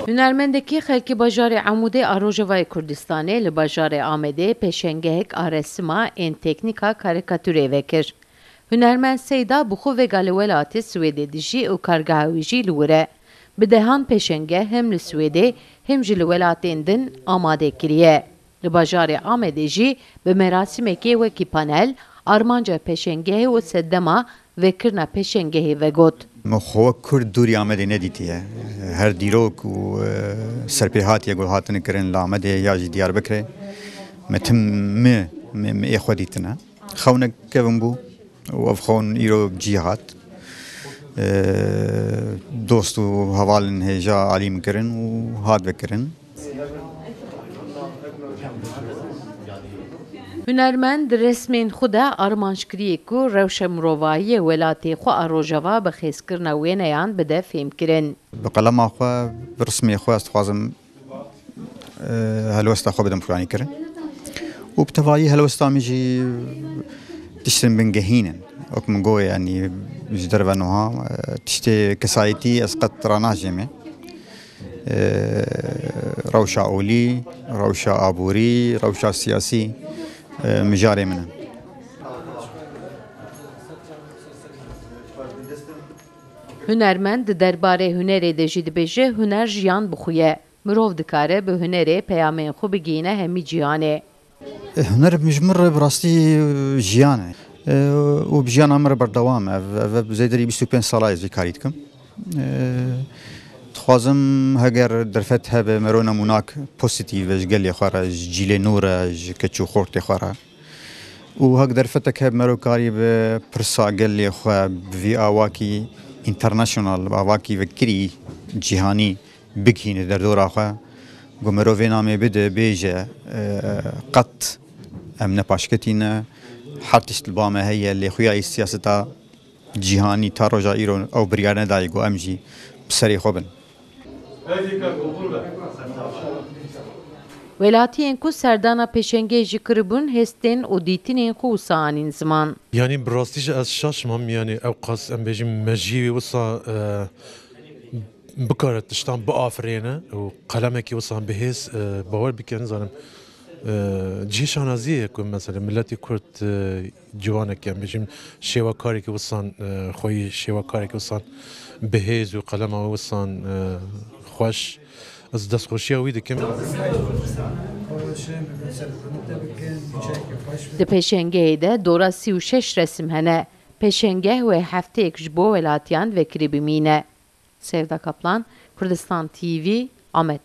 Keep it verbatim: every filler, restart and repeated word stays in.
Hunermendekî xelkê bajarê Amûdê a Rojavayê Kurdistanê li bajarê Amedê pêşengehek a resima ên teknîka karîkatûrê vekir. Hunermend Seyda bi xwe vega li welatê Swêdê dijî û kargeha wî jî li wir e. Bi dehan pêşengeh hem li Swêdê hem jî li welatên din amade kiriye. Li bajarê Amedê jî bi merasîmekê wekî panel armanca pêşengehê û sedema vekirina pêşengehê vegot. Me xwe wek Kurd dûrî Amedê nedîtiye. Her dîrok û, e, serpêhatiye ku hatine kirin li Amedê ya jî Diyarbekirê. Me tim mi, mi, mi ê xwe dîtine. Xewnek kevin bû û ev xewn îro cî hat. E, dost û hevalên hêja alî min kirin û hat vekirin. Hunermend di resmên xwe de armanc kiriye ku rewşa mirovahiyê welatê xwe a Rojava bi xêzkirina wêneyan bide fêmkirin. Bi qelema xwe, bi rismê xwe ez dixwazim, e, helwesta xwe bidim xuyanîkirin. Û bi tevayî helwesta min jî tiştên bingehîn in. Wek min got, yanî ji derve nuha, e, tiştê kesayetî ez qet ranajême. E, rewşa olî, rewşa aborî, rewşa siyasî, e, mijarê min e. Hunermend di derbarê hunerê de jî dibêje, huner jiyan bi xwe ye. Mirov dikare bi hunerê peyamên xwe bigihîne hemî cîhanê. Huner ji min re bi rastî jiyan e. E, û bi jiyana min re berdewam e. Ev, ev, ev zêderî bîst û pênc sala ez vî karî dikim. E, dixwazim heger derfet hebe mero nemûnak pozîtîf be ji gelê xwe re, ji cîlê nû re, ji keç û xortê xwe re. Û hek derfetek hebe mero karî bi pirsa gelê xwe bi vî awakî international, bi awakî vekirî cîhanî bigihîne derdora xwe. Ku mero vê namê bide, bêje, e, qet em ne paşketî ne. Her tişt li ba me heye, lê xuyayî siyaseta cîhanî ta roja îro ew biryar nedayî ku em jî bi serê xwe bin. Welatiyên ku serdana pêşengê jî kiribûn, hestên û dîtinên xwe wisa anîn ziman. Yanî bi rastî jî ez şaş mam, yanî ew qas em bêjin mejiyê wisa, e, bikare tiştan biafirêne û qelemekî wisa bihêz, e, bawer bikin, zanim, e, cihê şanaziyê ye ku mesela miletî Kurd, e, ciwanek em bêjin şêwekarekî wisan, e, xweyî şêwekarekî wisan bihêz û qelema wê wisan, e, xweş. Ez destxweşiya wî dikim. Di pêşengehê de dora sî û şeş resim hene. Pêşengeh wê hefteyek ji bo welatiyan vekirî bimîne. Sevda Kaplan, Kurdistan T V, Amed.